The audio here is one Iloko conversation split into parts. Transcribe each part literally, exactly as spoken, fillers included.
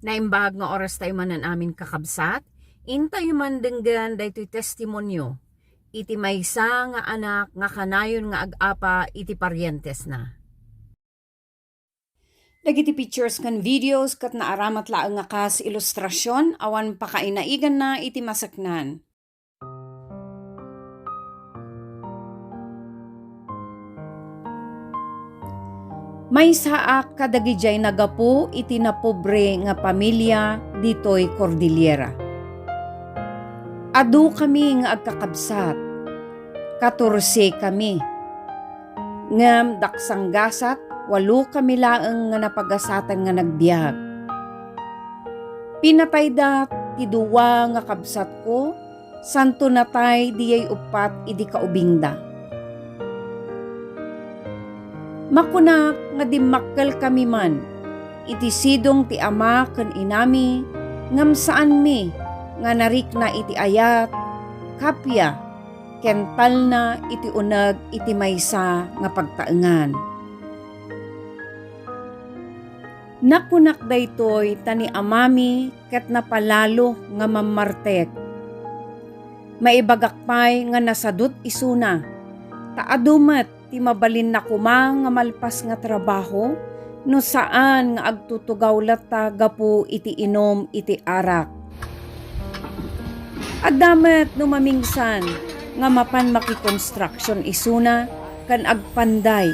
Naimbag nga oras tayo manen amin, kakabsat. Intayo man denggen daytoy testimonio iti maysa nga anak nga kanayon nga ag-apa iti parientesna. Dagiti pictures ken videos ket naaramat laeng nga kas ilustrasion, awan pakainaiganna iti maseknan. Maysaak kadagidiay nagapu iti napobre nga pamilia ditoy Cordillera. Adukami nga agkakabsat. Katorsekami. Ngem daksanggasat, walokami laeng nga napagasatan nga nagbiag. Pinatayda ti dua nga kabsatko, santo natay diyay uppat idi kaubingda. Makunak nga dimmakkelkami man iti sidong ti ama ken inami, ngem saanmi nga narikna iti ayat, kappia, ken talna iti uneg iti maysa nga pagtaengan. Nakunak daytoy ta ni amami ket napalalo nga mammartek. Maibagak pay nga nasadut isuna, ta adu met ti mabalinna koma nga malpas nga trabaho no saan nga agtutugaw latta gapu iti inum iti arak. Adda met no mamingsan nga mapan makikonstruksion isuna ken agpanday.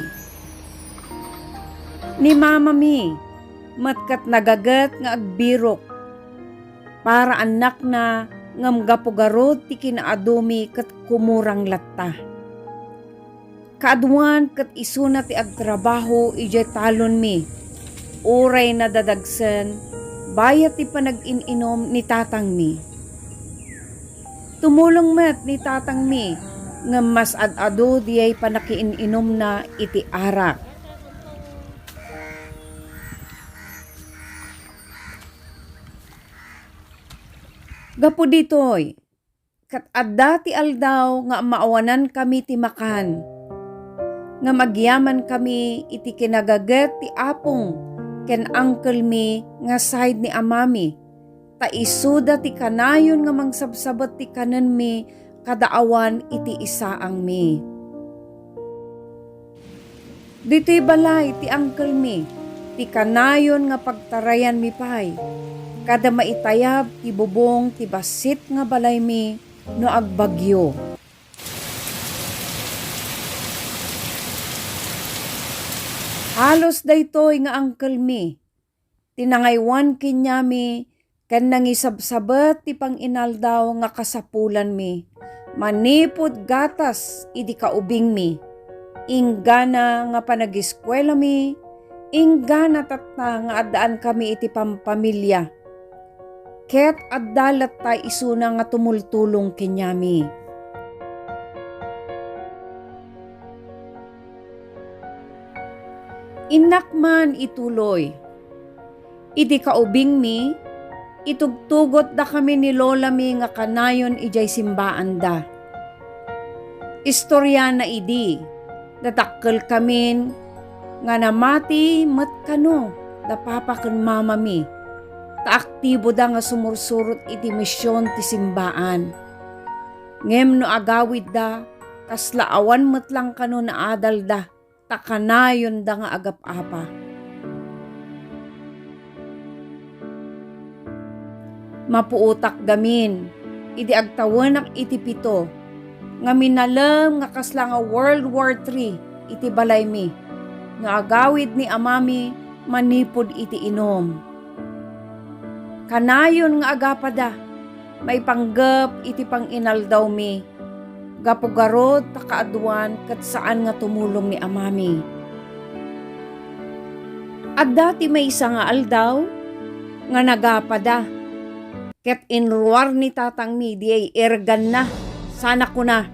Ni mamami met ket nagaget nga agbirok. Para annakna, ngem gapu garud ti kinaadumi ket kumurang latta. Kaaduan ket isuna ti agtrabaho idiay talonmi, uray nadadagsen, bayat ti panagin-inum ni tatangmi. Tumulong met ni tatangmi, ngem mas ad-adu diyay panakiin-inumna iti arak. Gapu ditoy, ket adda ti aldaw nga maawanankami ti makan. Ngem agyamankami iti kinagaget ti apong ken angkelmi nga side ni amami, ta isuda ti kanayon nga mangsabsabet ti kanenmi kada awan iti isaangmi. Ditoy balay ti angkelmi ti kanayon nga pagtarayanmi pay, kada maitayab ti bubong ti bassit nga balaymi no agbagyo. Halos daytoy nga angkelmi ti nangaywan kaniami ken nangisabsabet ti panginaldaw nga kasapulanmi, manipud gatas idi kaubingmi, inggana nga panagiskuelami, inggana tatta nga addaankami iti pampamilia, ket adda latta isuna nga tumultulong kaniami. Innak man ituloy. Idi kaubingmi, itugtugotdakami ni lolami nga kanayon idiay simbaanda. Istoriana idi, nadakkelkamin nga namati met kano da papa ken mamami, ta aktiboda nga sumursurot iti mision ti simbaan. Ngem no agawidda, kasla awan met lang kano naadalda, ta kanayonda nga agap-apa. Mapuotak gamin idi agtawenak iti pito nga minalem nga kasla nga World War Three iti balaymi, no agawid ni amami manipud iti inum. Kanayon nga agapada maipanggep iti panginaldawmi, gapu garud ta kaaduan ket saan nga tumulong ni amami. Adda ti maysa nga aldaw nga nagapada, ket inruar ni tatangmi diay erganna sana kuna,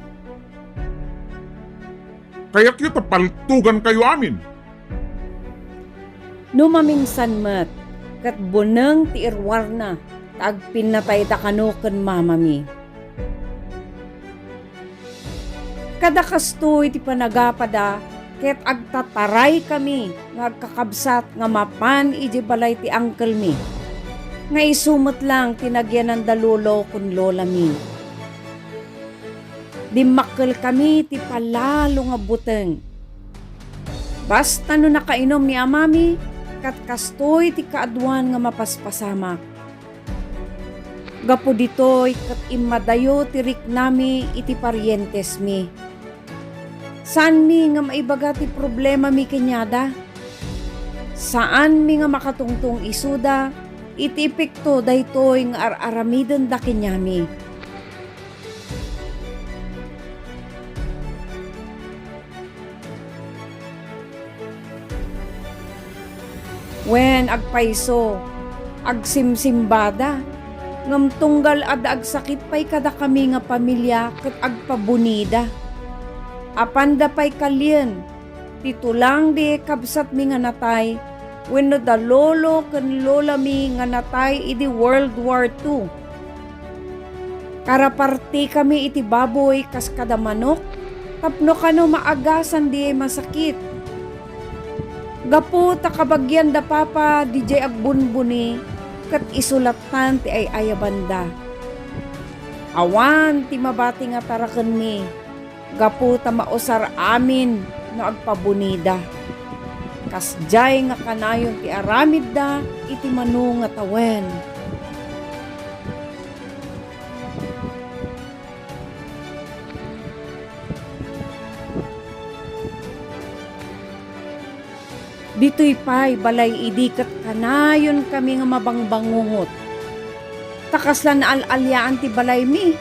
"Kayatyo ta paltugankayo amin." No maminsan met, ket buneng ti iruarna ta agpinnatayda kano ken mamami. Kada kastoy ti panagapada, ket agtataraykami nga agkakabsat nga mapan idiay balay ti angkelmi. nga isu met lang ti nagyananda lolo ken lolami. Dimmakkelkami ti palalo nga buteng. Basta no nakainum ni amami, ket kastoy ti kaaduan nga mapaspasamak. Gapu ditoy, ket immadayo ti riknami iti parientesmi. Saanmi nga maibaga ti problemami kaniada. Saanmi nga makatungtong isuda iti epekto daytoy nga ar-aramidenda kaniami. Wen, agpayso, agsimsimbada, ngem tunggal adda agsakit pay kadakami nga pamilia ket agpabunida. Apanda pay kalien ti tulang di kabsatmi nga natay wenno da lolo ken lolami nga natay idi World War Two. Karapartikami iti baboy kas kada manok tapno kano maagasan diay masakit. Gapu ta kabagian da Papa didiay agbunbuni ket isu lattan ti ay-ayabanda. Awan ti mabati nga tarakenmi gapu ta mausar amin no agpabunida. Kasdiay nga kanayon ti aramidda iti mano nga tawen. Ditoy pay balay idi ket kanayonkami nga mabangbangungot. Ta kasla naal-aliaan ti balaymi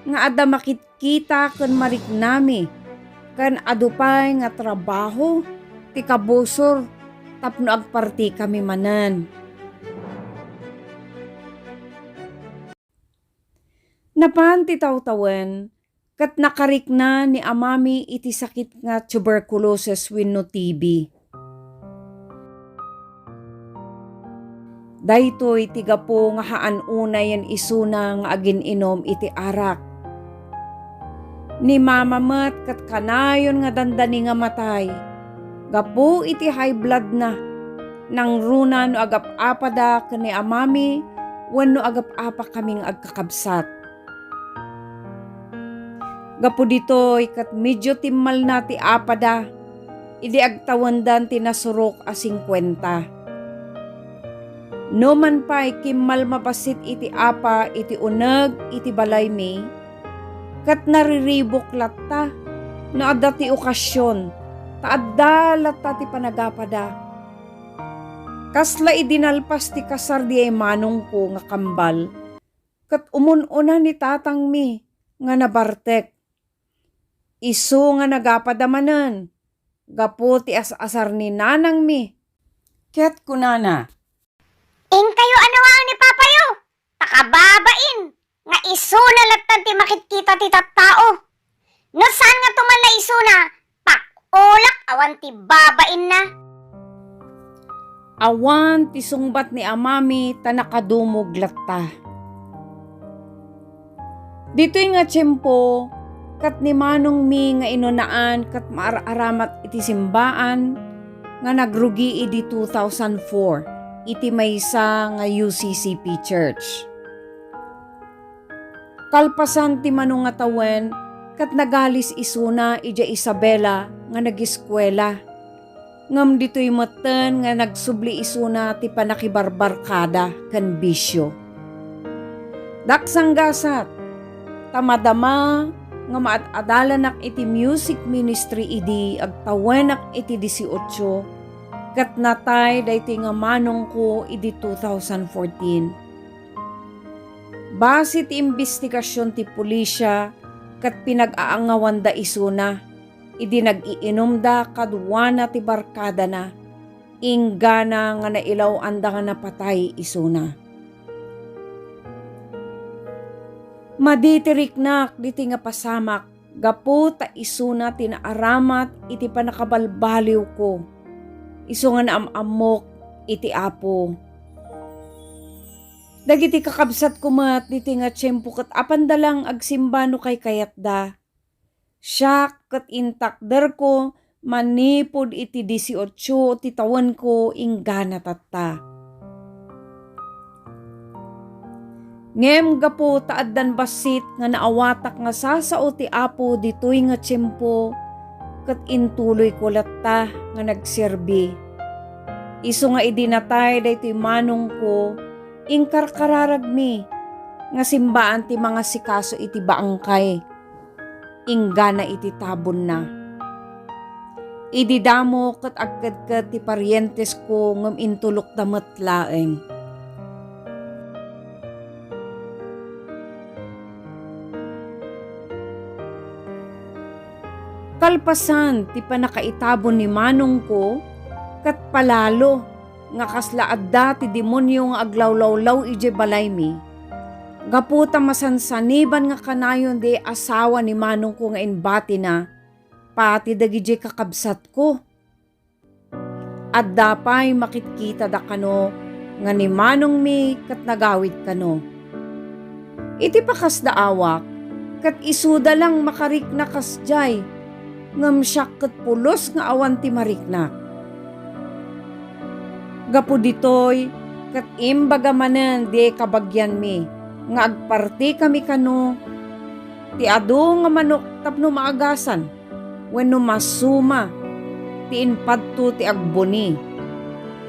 nga adda makitkita ken mariknami, ken adu pay nga trabaho ti kabusor tapno agpartikami manen. Napan ti tawtawen ket nakarikna ni amami iti sakit nga tuberculosis wenno T B. Daytoy ti gapu nga haan unayen isuna nga agin-inum iti arak. Ni mama met ket kanayon nga dandani nga matay gapu iti high blood na, nangruna no agap-apada ken ni amami wenno agap-apakami nga agkakabsat. Gapu ditoy ket medio timmalna ti apada idi agtawendan ti nasurok a singkuenta. Numan pay kimmal mabassit iti apa iti uneg iti balaymi, ket nariribuk latta no adda ti okasion ta adda latta ti panagapada. Kasla idi nalpas ti kasar diay manongko nga kambal, ket umun-una ni tatangmi nga nabartek. Isu nga nagapada manen gapu ti as-asar ni nanangmi. Ket kunana, "Inkayo a nawaen ni papayo, ta kababain nga isuna lattan ti makitkita ti tattao. No saan nga tumalna isuna, pakulak awan ti babainna." Awan ti sungbat ni amami ta nakadumog latta. Ditoy nga tiempo, ket ni manongmi nga inunaan ket maar-aramat iti simbaan nga nagrugi idi two thousand four iti maysa nga U C C P church. Kalpasan ti mano nga tawen, ket nagalis isuna idiay Isabela nga nagiskuela. Ngem ditoy metten nga nagsubli isuna ti panakibarbarkada ken bisio. Daksanggasat, ta madama nga maad-adalanak iti music ministry idi agtawenak iti dieciocho, ket natay daytoy nga manongko idi two thousand fourteen. Basi ti imbestigasion ti pulisia ket pinag-aangawanda isuna idi nag-iinumda kaduana ti barkadana, inggana nga nailaw-anda nga napatay isuna. Madi ti riknak ditoy nga pasamak gapu ta isuna ti naaramat iti pannakabalbaliwko, isu nga naam-ammok iti Apo. Dagiti kakabsatko met ditoy nga tiempo ket apanda lang agsimba no kaykayatda. Siak ket intakderko manipud iti dieciocho ti tawenko inggana tatta. Ngem gapu ta addan bassit nga naawatak nga sasao ti Apo ditoy nga tiempo, ket intuloyko latta nga nagserbi. Isu nga idi natay daytoy manongko, inkarkararagmi nga simbaan ti mangasikaso iti baangkay. Inggana iti tabonna. Idi damo ket agkedked ti parientesko ngem intulokda met laeng. Kalpasan ti pannakaitabon ni manongko, ket palalo nga kasla adda ti demonio nga aglawlawlaw idiay balaymi. Gapu ta masansaniban nga kanayon diay asawa ni manongko nga imbatina, pati dagidiay kakabsatko. Adda pay makitkitada kano nga ni manongmi ket nagawid kano. Iti pakasdaawak, ket isuda lang makarikna kasdiay, ngem siak ket pulos nga awan ti mariknak. Gapu ditoy, ket imbaga manen diay kabagianmi nga agpartikami kano ti adu nga manok tapno maagasan wenno masuma ti impadto ti agbuni,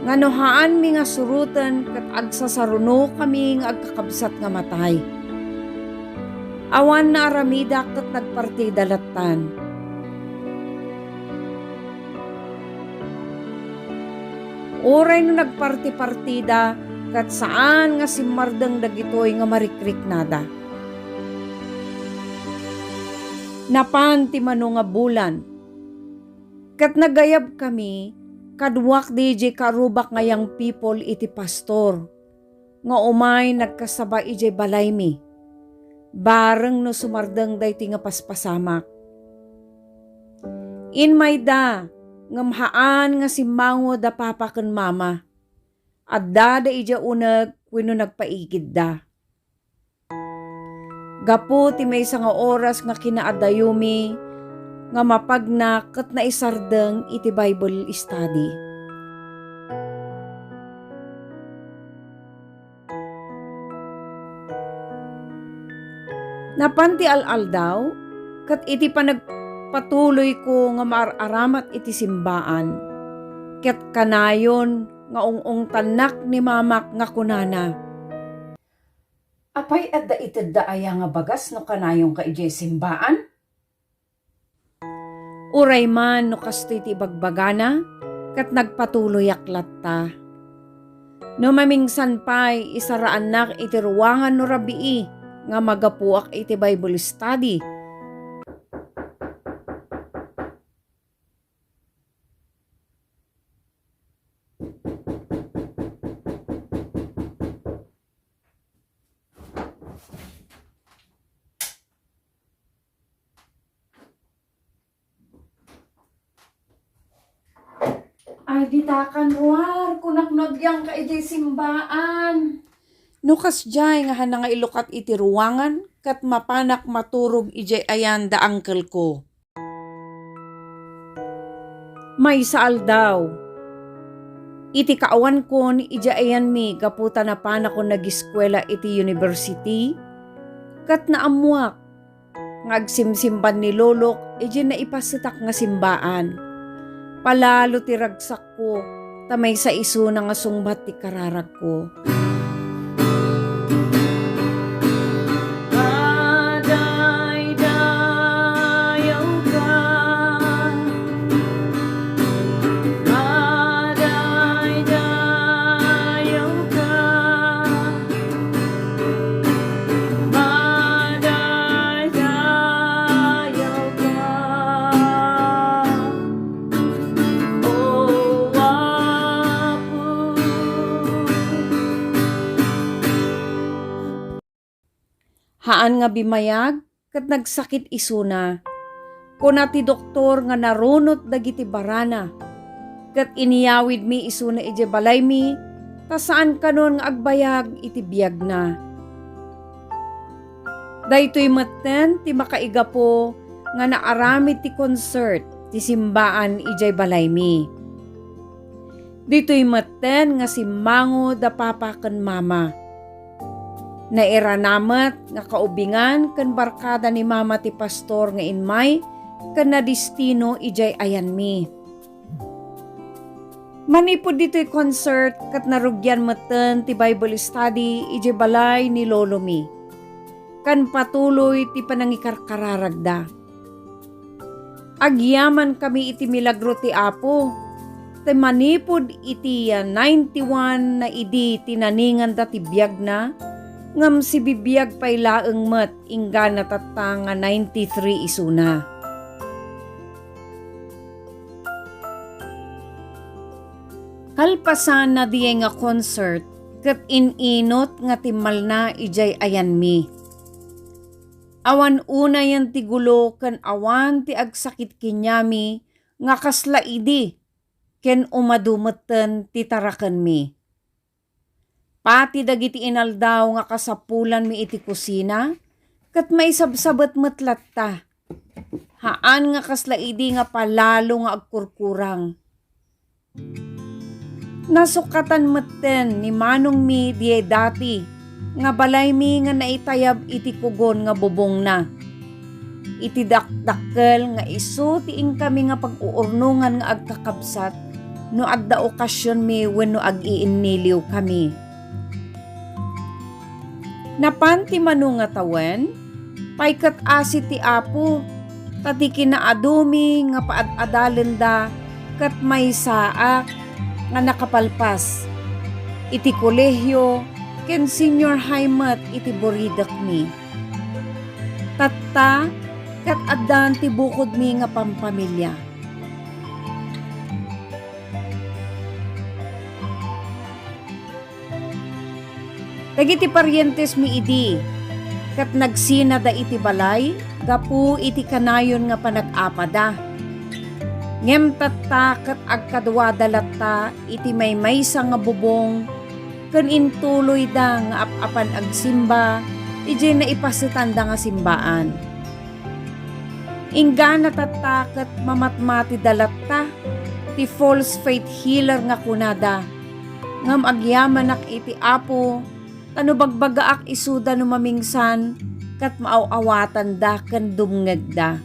nga no haanmi nga suroten ket agsasarunokami nga agkakabsat nga matay. Awan naaramidak ket nagpartida lattan. Uray no nagparti-partida, ket saan nga simmardeng dagitoy nga marikriknada. Napan ti mano nga bulan, ket nagayabkami kaduak diay karubak nga young people iti pastor nga umay nagkasaba idiay balaymi, bareng no sumardeng daytoy nga paspasamak. Inmayda, ngem haan nga simmango da papa ken mama. Addada idiay uneg wenno nagpaigidda. Gapu ti maysa nga oras nga kinaadayomi nga mapagna ket naisardeng iti Bible study. Napan ti al-aldaw, ket iti panagpatuloyko nga maar-aramat iti simbaan, ket kanayon nga ung-ungtannak ni mamak nga kunana, "Apay, adda itedda aya nga bagas no kanayonka idiay simbaan?" Uray man no kastoy ti ibagbagana, ket nagpatuloyak latta. No mamingsan pay, isaraannak iti ruangan no rabii nga magapuak iti Bible study. Ay, ditakan, Ruar, kunak no agyanka idiay simbaan. No kasdiay nga hana nga ilukat iti ruangan, ket mapanak maturog idiay ayan da uncle ko. Maysa aldaw, iti kaawankon idiay ayanmi gapu ta napanakon nagiskuela iti university, ket naammoak nga agsimsimban ni lolok idiay naipasetak nga simbaan. Palalo ti ragsakko, ta maysa isuna nga sungbat ti kararagko. Madaydayawka, madaydayawka. Madaydayawka, O Apo. Haan nga bimayag, ket nagsakit isuna. Kuna ti doktor nga narunot dagiti barana, ket inyawidmi isuna idiay balaymi, ta saan kanon nga agbayag iti biagna. Daytoy metten ti makaigapu nga naaramid ti concert ti simbaan idiay balaymi. Ditoy metten nga simmango da papa ken mama. Nairana met nga kaubingan ken barkada ni Mama ti pastor nga immay ken nadistino idiay ayanmi. Manipud ditoy concert, ket narugian metten ti Bible study idiay balay ni lolomi, ken patuloy ti panangikarkararagda. Agyamankami iti milagro ti Apo, ti manipud iti ninety-one na idi tinaninganda ti biagna, ngem sibibiag pay laeng met inggana tatta nga ninety-three isuna. Kalpasanna diay nga concert, ket in-inut nga timmalna idiay ayanmi. Awan unayen ti gulo ken awan ti agsakit kaniami nga kasla idi, ken umadu metten ti tarakenmi. Pati dagiti inaldaw nga kasapulanmi iti kusina, ket maisabsabet met latta. Haan nga kasla idi nga palalo nga agkurkurang. Nasukatan metten ni manongmi diay dati nga balaymi nga naitayab iti kugon nga bubongna. Iti dakdakkel nga isu ti inkami nga pag-uurnongan nga agkakabsat no adda okasionmi wenno ag-iinniliwkami. Napan ti mano nga tawen, pay ket asi ti Apo, ta ti kinaadumi nga paad-adalenda ket maysaak nga nakapalpas iti kolehio ken senior high met iti buridekmi. Tatta, ket addan ti bukodmi nga pampamilia. Dagiti parientesmi idi ket nagsinada iti balay gapu iti kanayon nga panag-apada. Ngem tatta ket agkaduada latta iti maymaysa nga bubong ken intuloyda nga ap-apan agsimba idiay naipasetanda nga simbaan. Inggana tatta ket mamatmatida latta ti false faith healer nga kunada, ngem agyamanak iti Apo, ta no bagbagaak isuda no mamingsan, ket maaw-awatanda ken dumngegda.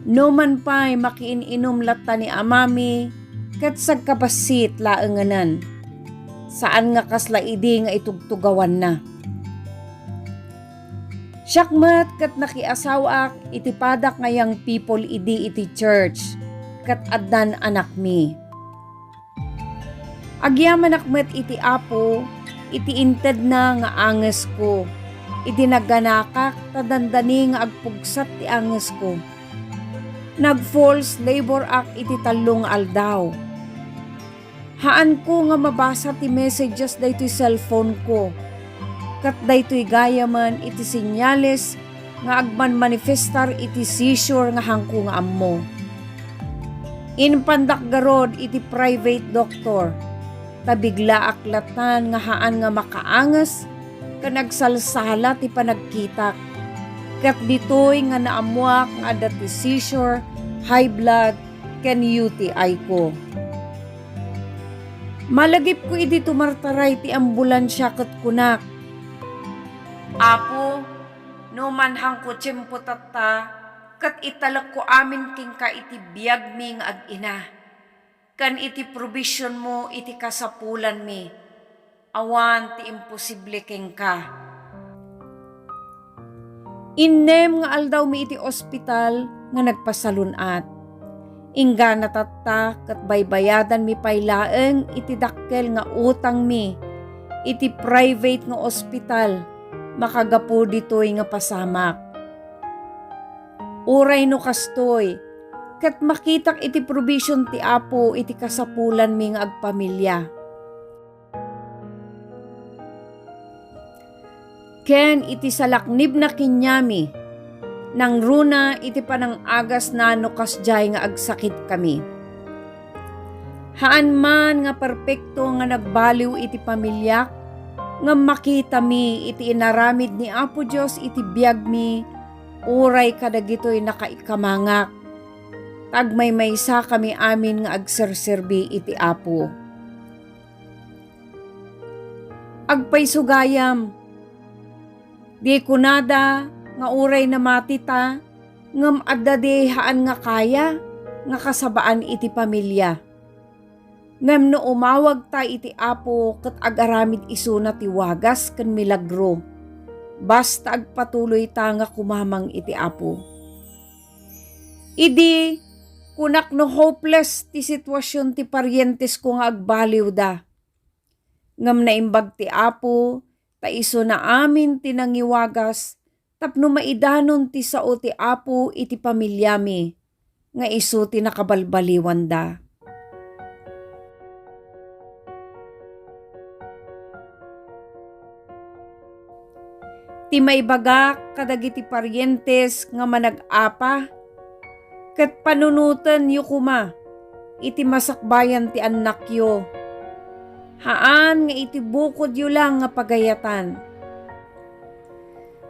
Numan pay makiin-inum latta ni amami, ket sagkabassit laengenen. Saan nga kasla idi nga itugtugawanna. Siak met ket nakiasawaak iti padak nga young people idi iti church, ket addan anakmi. Agyamanak met iti Apo iti intedna nga angesko, idi nagganakak ta dandani nga agpugsat ti angesko. Nag-false labor-ak iti tallo nga aldaw. Haanko nga mabasa ti messages daytoy cellphone-ko. Ket daytoy gayamen iti senyales nga agmanmanifestar iti seizure nga haanko nga ammo. Impandak garud iti private doctor, ta biglaak latan nga haan nga makaanges ken agsalsala ti panagkitak. Ket ditoy nga naammoak nga adda ti seizure, high blood, ken U T I ko. Malagipko idi tumartaray ti ambulansia ket kunak, "Apo, no manhanko tiempo tatta, ket italekko amin kenka iti biagmi nga agina, ken iti provisionmo iti kasapulanmi. Awan ti imposible kenka." Innem nga aldawmi iti ospital nga nagpasalun-at. Inggana tatta ket baybayadanmi pay laeng iti dakkel nga utangmi iti private nga ospital makagapu ditoy nga pasamak. Uray no kastoy, ket makitak iti provision ti Apo iti kasapulanmi nga agpamilia. Ken iti salaknibna keniami, nangruna iti panangagasna no kasdiay nga agsakitkami. Haan man nga perpekto nga nagbaliw iti pamiliak, ngem makitami iti inaramid ni Apo Dios iti biagmi uray kadagitoy nakaikamangak, ta agmaymaysakami amin nga agserserbi iti Apo. Agpayso gayam, Di kunada nga uray namatita, ngem adda di haan nga kaya nga kasabaan iti pamilia. Ngem no umawagta iti Apo ket agaramid isuna ti wagas ken milagro, basta agpatuloyta nga kumamang iti Apo. Idi, kunak no hopeless ti situasion ti parientesko nga agbaliwda. Ngem naimbag ti Apo, ta isuna amin ti nangiwagas tapno maidanon ti sao ti Apo iti pamiliami, nga isu ti nakabalbaliwanda. Ti maibagak kadagiti parientes nga manag-apa, ket panunotenyo koma iti masakbayan ti annakyo. Haan nga iti bukodyo lang nga pagayatan.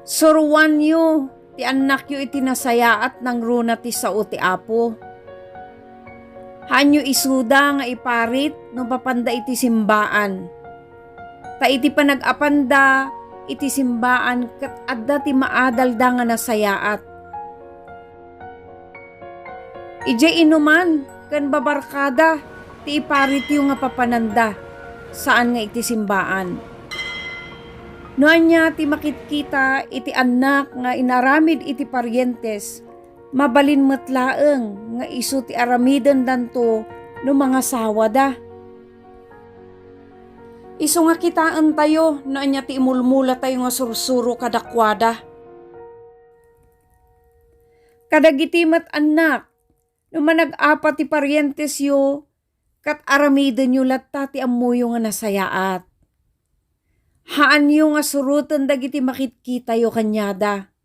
Suroanyo ti annakyo iti nasayaat nangruna ti sao ti Apo. Haanyo isuda nga iparit no mapanda iti simbaan. Ta iti panag-apanda iti simbaan ket adda ti maadalda nga nasayaat. Idiay inuman ken babarkada ti iparityo nga papananda, saan nga iti simbaan. No ania ti makitkita iti annak nga inaramid iti parientes, mabalin met laeng nga isu ti aramidendanto no mangasawada. Isu nga kitaentayo no ania ti imulmulatayo nga sursuro kadakuada. Kadagiti met annak, no manag-apa ti parientesyo, ket aramidenyo latta ti ammoyo nga nasayaat. Haanyo nga suroten dagiti makitkitayo kaniada.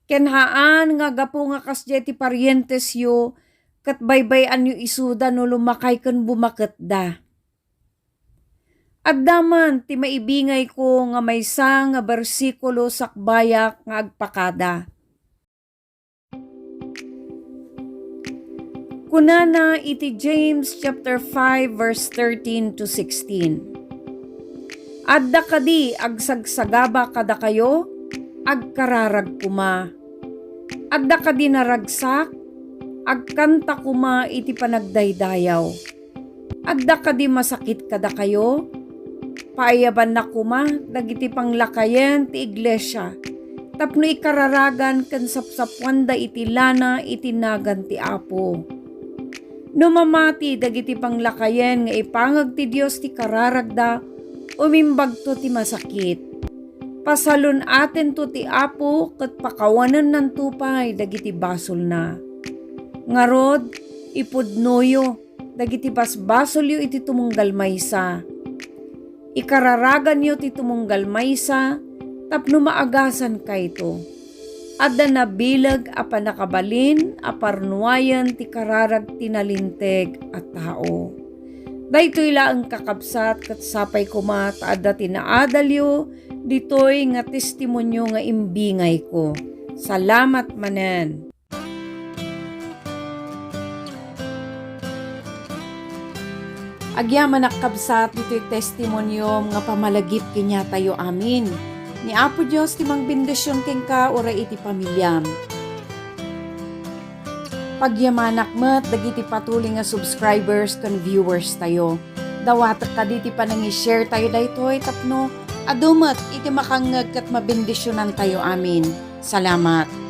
Ken haan nga gapu nga kasdiay ti parientesyo, ket baybay-anyo isuda no lumakay ken bumaketda. Adda man ti maibingayko nga maysa nga bersikulo sakbayak nga agpakada. Kunana iti James chapter five, verse thirteen to sixteen, "Adda kadi agsagsagaba kadakayo? Agkararag koma. Adda kadi naragsak? Agkanta koma iti panagdaydayaw. Adda kadi masakit kadakayo? Paayabanna koma dagiti panglakayen ti iglesia tapno ikararagan ken sapsapuanda iti lana iti nagan ti Apo. No mamati dagiti panglakayen nga ipangag ti Dios ti kararagda, umimbagto ti masakit. Pasalun-atento ti Apo ket pakawanennanto pay dagiti basolna. Ngarud, ipudnoyo dagiti basbasolyo iti tumunggal maysa. Ikararaganyo ti tumunggal maysa tapno maagasankayto. Adda nabileg a pannakabalin a parnuayen ti kararag ti nalinteg a tao." Daytoy laeng, kakabsat, ket sapay koma ta adda ti naadalyo ditoy nga testimonio nga imbingayko. Salamat manen. Agyamanak, kabsat, ditoy testimoniom nga pamalagip kaniatayo amin. Ni Apo Dios ti mangbendision kenka uray iti pamiliam. Pagyamanak met dagiti patuloy nga subscribers ken viewers tayo. Dawatek kadi ti panangi-share tayo daytoy tapno adu met iti makangngeg ket mabendisionantayo amin. Salamat.